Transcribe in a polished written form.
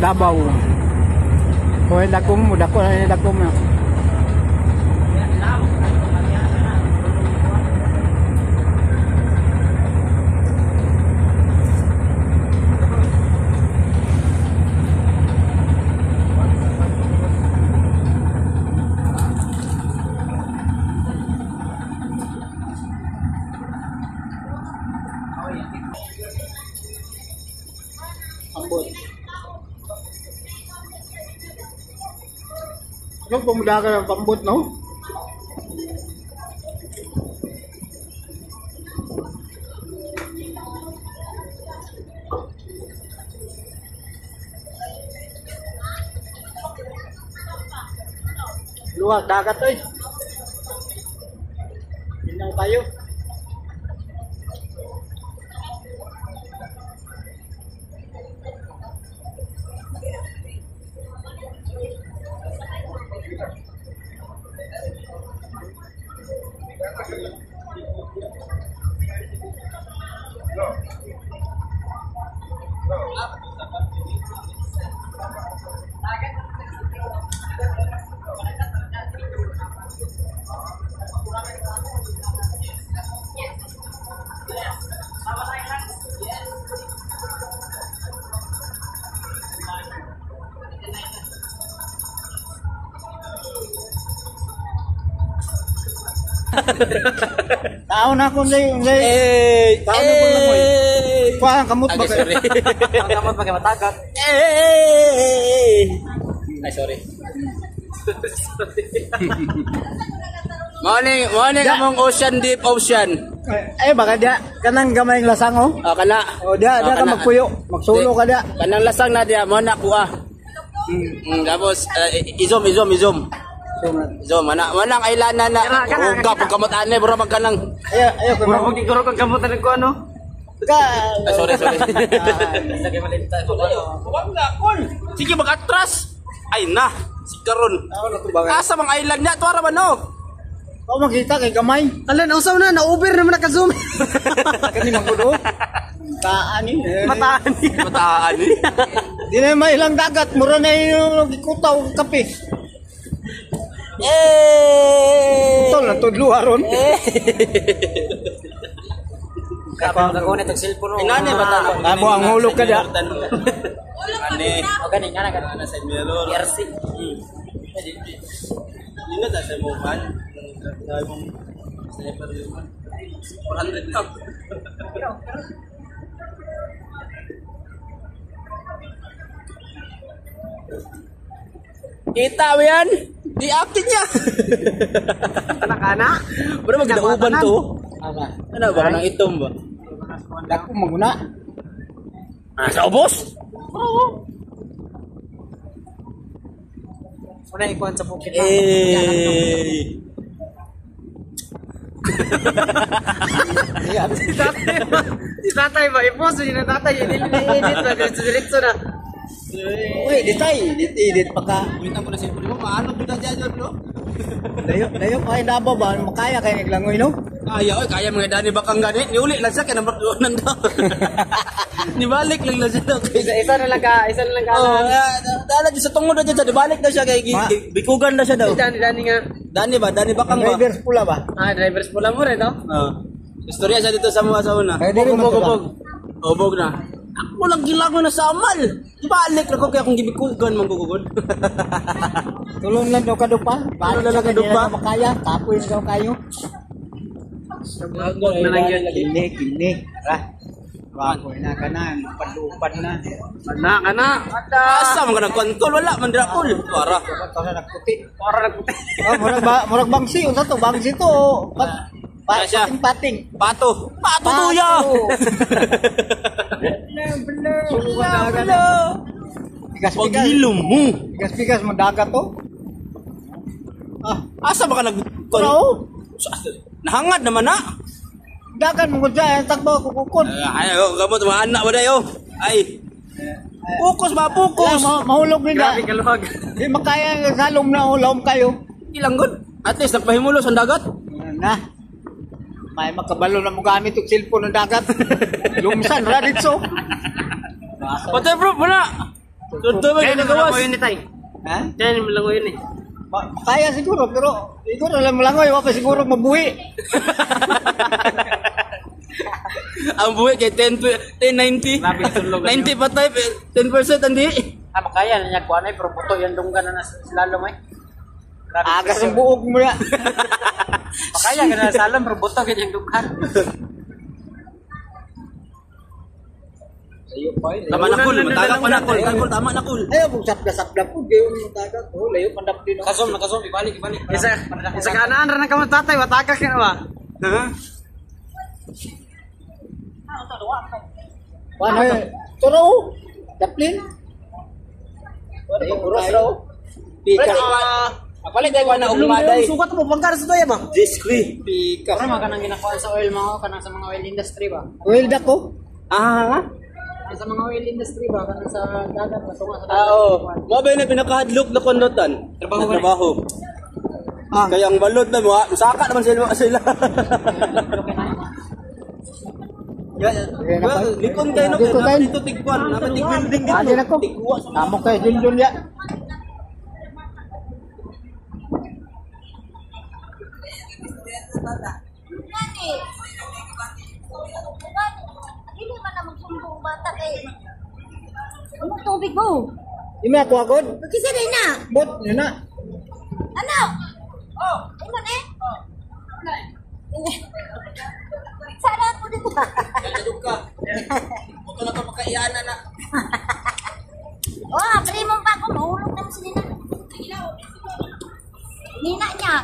Davao. Kung dako mo, dako na dako mo. Ambot. Ano pumudagan ng pambot, no? Luwag, dagat, eh. Pinaw tayo. Tao na akong lay, Eh, tao na akong langoy. Kuha ang kamot ba Okay, kayo? sorry. Ang kamot ba kayo matagat? Eh! Ay, sorry. Morning, morning among ocean, deep ocean. Eh, baka dia, kanang gamay ng lasang, oh. Oh, kana. Oh, dia, dia Oh, ka kana. magpuyo. Magsulo ka dia. Kanang lasang na dia, mo na kuha. Tapos, izom, izom, izom. Izom, ana, manang island na. Kana, kana, Uga, pag kamot ane, bro, magkanang. Ayo, ayo. Murag kong giguro kang kamutan ko ano? Ka. Ay, sorry, sorry. Basta kay malinta ko. Wala, kol. Sige, mag-atras. Ay na, si karon. Tao na to ba? Asa mang island niya? Tuwara ba no? Ako makita kay gamay. Alan, usaw na, na-Uber naman naka-zoom. Kani manggudo. Taan ni. Mataan niya. Mataan eh. Di na mailang dagat, mura na yung gikutaw og kape. Eh! Tol, natudlo aron. Kape magagunit ang cellphone. Inani ba talo? Amo ang hulog ka da. Ane. O gani nga na gani. Ana sa mirror. PRC. Lino ta sa mo man. Sa mong sniper yun. 400 lang. Kita mo yan? Di akin niya. Anak-anak. Bro, magdauban to. Ano ba? Kanang itom ba? Dako maguna. Ah, sa ubos? Una ikuan sa bukid. Eh. Si tatay ba? Si tatay ba? I-post yun ang tatay. I-edit ba? Diretso-diretso na. Uy, di tay, edit edit pa ka. Wait ko na sa mo, maano jud na dyan no? Layo, layo pa kay Davao ba? Makaya kay naglangoy no? Kaya oy, kaya mga dani bakang gani. Niuli lang siya kay number 2 nando. Nibalik lang lang siya. Isa na lang ka, isa na lang ka. Oh, dala sa tungod na dyan siya, nibalik na siya kay bikugan na siya daw. Dani, dani nga. Dani ba? Dani bakang ba? Drivers pula ba? Ah, drivers pula mo rin, no? Oh. Istorya siya dito sa mga sa una. Kaya diri man Ubog, to ba? ubog. Ubog na. Ako lang gilangoy na samal. Balik na ko kaya kung gibikugan man gugugod. Tulon lang daw kadupa. Tulon lang daw kadupa. Makaya, kapoy na daw kayo. Na lang yun. Kini, kini. Ra. Wako na ka na, lupad-lupad na. Ana, ana. Asa man ka nag-control wala man dira kol. Para. Ito na nagputi. Para nagputi. Oh, murag ba, murag bangsi, unsa to? Bangsi to. Oh. Pat, pat, Siya. pating pating. Pato. Pato tuya. Subukan dagat. Pigas-pigas. Paghilom mo. Pigas-pigas mo dagat to. Ah, Asa ba ka nag Bro. Nahangad naman na. Dagan mo gud siya, takbo kukukon. Ay, oh, gamot mga anak mo dayo. Ay. Pukos ba pukos? Wala, mahulog nila. Grabe kaluhag. Di makaya nga salom na ulom kayo. Ilang gud. At least nagpahimulos ang dagat. Na. May makabalo na mo gamit og cellphone ng dagat. Lumsan ra ditso. Waterproof mo na. Sunto ba Kaya naman nagawas? ako yun ni Tay. Ha? Kaya naman lang yun eh. Kaya siguro, pero siguro alam mo lang, wa pa siguro mabuhi. Ang buhi kay 10 1090. Grabe yung tulog. 90 pa tayo, 10% andi. Ah, makaya na niya kuha na eh, pero buto yan dunggan na nasa slalom eh. Grabe. Agas ang buog mo na. Makaya ka na sa slalom, pero buto ganyan dunggan. Layo pa eh. Tama na kul, mataga pa na kul, kul tama na kul. Ayaw, kung sapla-sapla po, gayon mo taga. Oh, layo, pandap din. oh. Kasom, nakasom, ibalik, ibalik. Isa, isa kanaan ra na kamo tatay, wataka ka na ba? Ha? Paano yun? Turo, daplin. Layo, oras raw. Pika. Palit ay na og maday. Sukat mo pangkar sa toya ba? Discreet. Pika. Pero mga kanang ginakuan sa oil mga kanang sa mga oil industry ba? Well, dako. Ah. Kanang sa mga oil industry ba kanang sa dagat ba tunga sa dagat. Ah, oo. Mo ba na pinakahadlok na kondotan? Trabaho ba na? Trabaho. Ah. Kaya ang balot na mo, ah, saka naman sila sila. Ya, well, likon kayo no, Dito kayo. dito tigwan, dapat tig building dito. Adi na ko. Tigwa sa mga Amo kay Junjun ya. Gani. Gani. Dili man na magsumbong bata kay Anong tubig mo? Ime ako agod. Kisa din na. Bot, yun na. Ano? Oh. Ay man eh. Sana ako dito. Buto na to makaiyana na. Oh, primo pa ako mahulog naman si Nina. Nina niya.